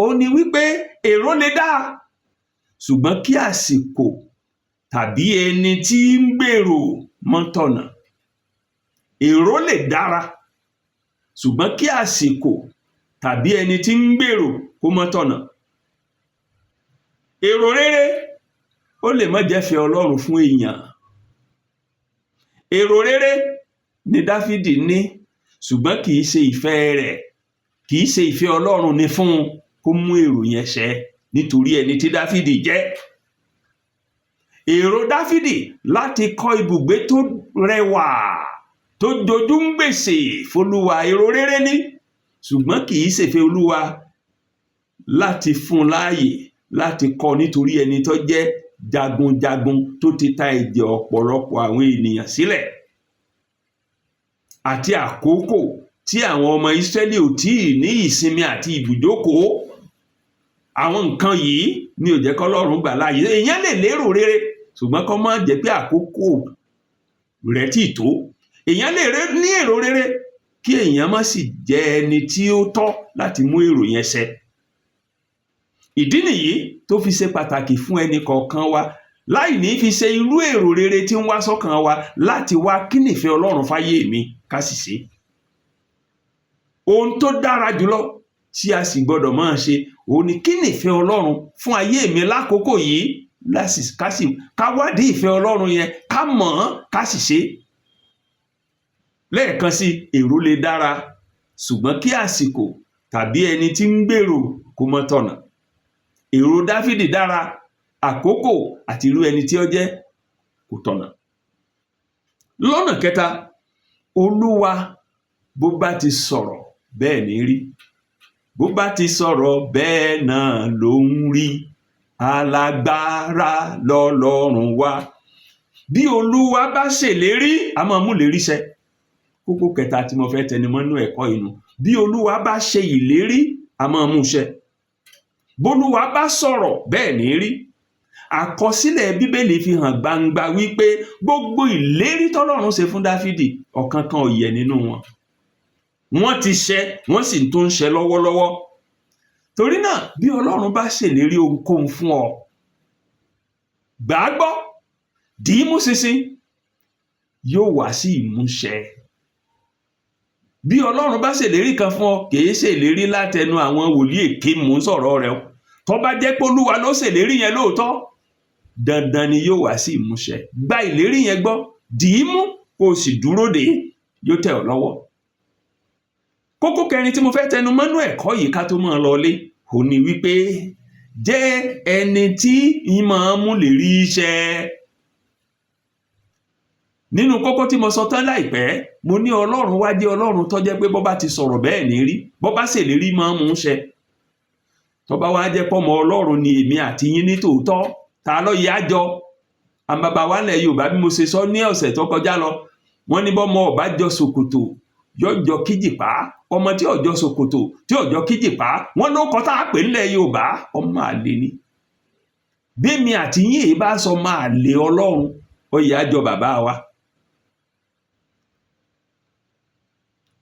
òun ni wípé èrò lè dáa, ṣùgbọ́n kí àsìkò tàbí ẹni tí ń gbèrò mọ́ tọ̀nà. Èrò lè dára, ṣùgbọ́n kí àsìkò tàbí ẹni tí ń gbèrò kó mọ́ tọ̀nà. Èrò rere ó lè má jẹ́fẹ̀ẹ́ Ọlọ́run fún èèyàn. Èrò rere ni Dáfídì ní, ṣùgbọ́n kì í ṣe ìfẹ́ rẹ̀, kì í ṣe ìfẹ́ Ọlọ́run ni fún un kó mú èrò yẹn ṣẹ nítorí ẹni tí Dáfídì jẹ́. Èrò Dáfídì láti kọ́ ibùgbé tó rẹwà tó jojú ń gbèsè f'Olúwa, èrò rere ni, ṣùgbọ́n kì í ṣèfẹ́ Olúwa láti fún un láàyè láti kọ́ nítorí ẹni tó jẹ́ jagunjagun tó ti ta ẹ̀jẹ̀ ọ̀pọ̀lọpọ̀ àwọn ènìyàn sílẹ̀, àti àkókò tí àwọn ọmọ Ísírẹ́lì ò tíì ní ìsinmi àti ibùjókòó. Àwọn nǹkan yìí ni ò jẹ́ kọ́lọ́run gbà láàyè. Èèyàn lè lérò rere, ṣùgbọ́n kó má jẹ́ pé àkókò rẹ̀ tí tó. Èèyàn lè ní èrò rere kí èèyàn má sì jẹ́ ẹni tí ó tọ́ láti mú èrò yẹn ṣẹ. Ìdí nìyí tó fi ṣe pàtàkì fún ẹnì kọ̀ọ̀kan wa láì ní fi ṣe irú èrò rere tí ń wá sọ́kàn wa láti wá kí nìfẹ́ Ọlọ́run fáyé mi ká sì ṣe. Ohun tó dára jùlọ tí a sì gbọdọ̀ máa ṣe òun ni kí nìfẹ́ Ọlọ́run fún ayé mi lákòókò yìí, ká wádìí ìfẹ́ Ọlọ́run yẹn, ká mọ̀ ọ́n, ká sì ṣe. Lẹ́ẹ̀kan sí, èrò lè dára, ṣùgbọ́n kí àsìkò tàbí ẹni tí ń gbèrò kó mọ́ tọ̀nà. Èrò Dáfídì dára, àkókò àti irú ẹni tí ó jẹ́ kò tọ̀nà. Lọ́nà kẹta, Olúwa bó bá ti sọ̀rọ̀ bẹ́ẹ̀ ní rí. Bó bá ti sọ̀rọ̀ bẹ́ẹ̀ náà ló ń rí. Alágbára lọ́lọ́run wa. Bí Olúwa bá ṣèlérí, a máa mú ìlérí ṣẹ. Kókó kẹta tí mo fẹ́ tẹnumọ́ nínú ẹ̀kọ́ yìí nù. Bí Olúwa bá ṣe ìlérí, a máa mú ṣẹ. Bólúwa bá sọ̀rọ̀ bẹ́ẹ̀ ní rí. Àkọsílẹ̀ Bíbélì fi hàn gbangba wípé gbogbo ìlérí tọ́lọ́run ṣe fún Dáfídì, ọ̀kankan ò yẹ̀ nínú wọn. Wọ́n ti ṣẹ, wọ́n sì tún ń ṣẹ lọ́wọ́lọ́wọ́. Torí náà, bí Ọlọ́run bá ṣèlérí ohunkóhun fún ọ, gbà á gbọ́, dì í mú ṣinṣin, yóò wá sí ìmúṣẹ. Bí Ọlọ́run bá ṣèlérí kan fún ọ, kì í ṣèlérí látẹnu àwọn wòlíì èké mò ń sọ̀rọ̀ rẹ̀ o. Tó bá jẹ́ pé Olúwa ló ṣèlérí yẹn lóòótọ́, dandan ni yóò wá sí ìmúṣẹ. Gba ìlérí yẹn gbọ́, dì í mú, kó o sì dúró dè é, yóò tẹ̀ ọ́ lọ́wọ́. Kókó kẹrin tí mo fẹ́ tẹnu mọ́nú ẹ̀kọ́ yìí ká tó máa lọlé, òun ni wípé jẹ́ ẹni tí ń máa mú ìlérí ṣẹ. Nínú kókó tí mo sọ tán láìpẹ́, mo ní Ọlọ́run wá jẹ́ Ọlọ́run tó jẹ́ pé bó bá ti sọ̀rọ̀ bẹ́ẹ̀ ní rí, bó bá ṣèlérí máa ń mú ṣẹ. Tó bá wá jẹ́ pọ́mọ Ọlọ́run ni èmi àti yín ní tòótọ́, ta ló yẹ á jọ? Àwọn bàbá wa nílẹ̀ Yorùbá, bí mo ṣe sọ ní ọ̀sẹ̀ tó kọjá lọ, wọ́n ní bọ́mọ ò bá jọ ṣòkòtò, yóò jọ kíjìpá. Ọmọ tí ò jọ ṣòkòtò, tí ò jọ kíjìpá, wọ́n ló kọ́ tá a pè nílẹ̀ Yorùbá, ọmọ àlè ni. Bí èmi àti yín èyí bá sọ ọmọ àlè Ọlọ́run, ó yẹ á jọ bàbá wa.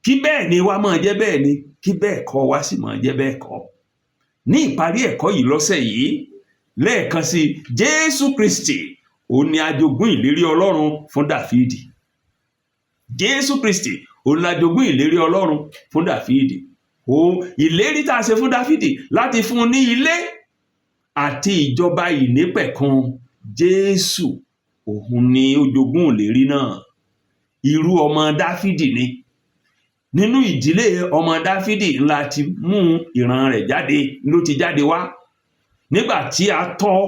Kí bẹ́ẹ̀ ni wa máa jẹ́ bẹ́ẹ̀ ni, kí bẹ́ẹ̀ kọ́ wa sì máa jẹ́ bẹ́ẹ̀ kọ́. Ní ìparí ẹ̀kọ́ yìí lọ́sẹ̀ yìí, lẹ́ẹ̀kan sí, Jésù Kristi òun ni ajogún ìlérí Ọlọ́run fún Dáfídì. Jésù Kristi òun ni ajogún ìlérí Ọlọ́run fún Dáfídì. Òun ìlérí tá a ṣe fún Dáfídì láti fún un ní ilé àti ìjọba ìnípẹ̀kun, Jésù òun ni ó jogún ìlérí náà. Irú ọmọ Dáfídì ni. Nínú ìdílé ọmọ Dáfídì ńlá ti mú ìran rẹ̀ jáde, ló ti jáde wá. Nígbà tí a tọ́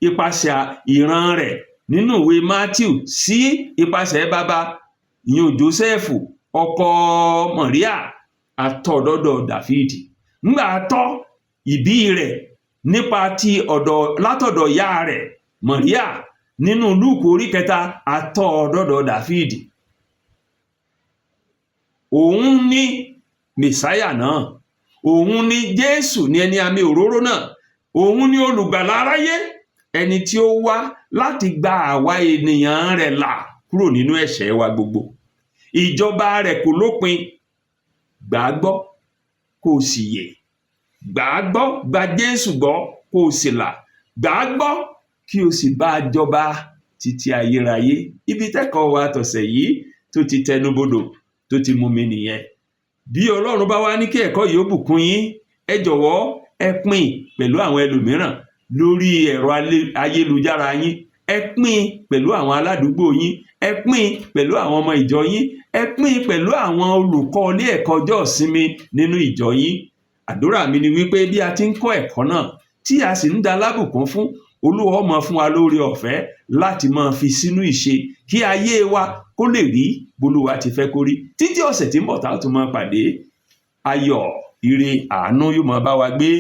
ipasẹ̀ ìran rẹ̀ nínú ìwé Matthew sí ipasẹ̀ bàbá ìyẹn Jósẹ́fù Ọkọ Mọ̀ríà, atọ́ dọ́dọ̀ Dàfídì. Ńgbà atọ́ ìbí rẹ̀ nípa ti ọ̀dọ̀ látọ̀dọ̀ ìyá rẹ̀ Mọ̀ríà nínú Lúùkù orí 3, atọ́ dọ́dọ̀ Dàfídì. Òun ní Mẹ̀sáyà náà, òun ní Jésù, ní ẹni àmì òróró náà, òun ní olùgbàlà aráyé, ẹni tí ó wá láti gba àwa ènìyàn rẹ̀ là kúrò nínú ẹ̀ṣẹ̀ wa gbogbo. Ìjọba rẹ̀ kò lópin. Gbà á gbọ́ kó o sì yè. Gbà á gbọ́, gba Jésù gbọ́ kó o sì là. Gbà á gbọ́ kí o sì bá a jọba títí ayérayé. Ibi tẹ́kọ̀ọ́ wa tọ̀sẹ̀ yìí tó ti tẹnubodò, tó ti mú mi nìyẹn. Bí Ọlọ́run bá wá ní kí ẹ̀kọ́ yìí ó bùkún yín, ẹ jọ̀wọ́, ẹ pín pẹ̀lú àwọn ẹlòmíràn lórí ẹ̀rọ ayélujára yín. Ẹ pín pẹ̀lú àwọn aládùúgbò yín. Ẹ pín pẹ̀lú àwọn ọmọ ìjọ yín. Ẹ pín pẹ̀lú àwọn olùkọ́ ilé ẹ̀kọ́ ọjọ́ ìsinmi nínú ìjọ yín. Àdúrà mi ni wípé bí a ti ń kọ́ ẹ̀kọ́ náà, tí a sì ń da lábùkún fún, Olúwa ó máa fún wa lórí ọ̀fẹ́ láti máa fi sínú ìṣe, kí ayé wa kó lè rí bólúwa ti fẹ́ kó rí. Títí ọ̀sẹ̀ tí ń bọ̀ tá a tún máa pàdé, ayọ̀, ire, àánú yóò máa bá wa gbé.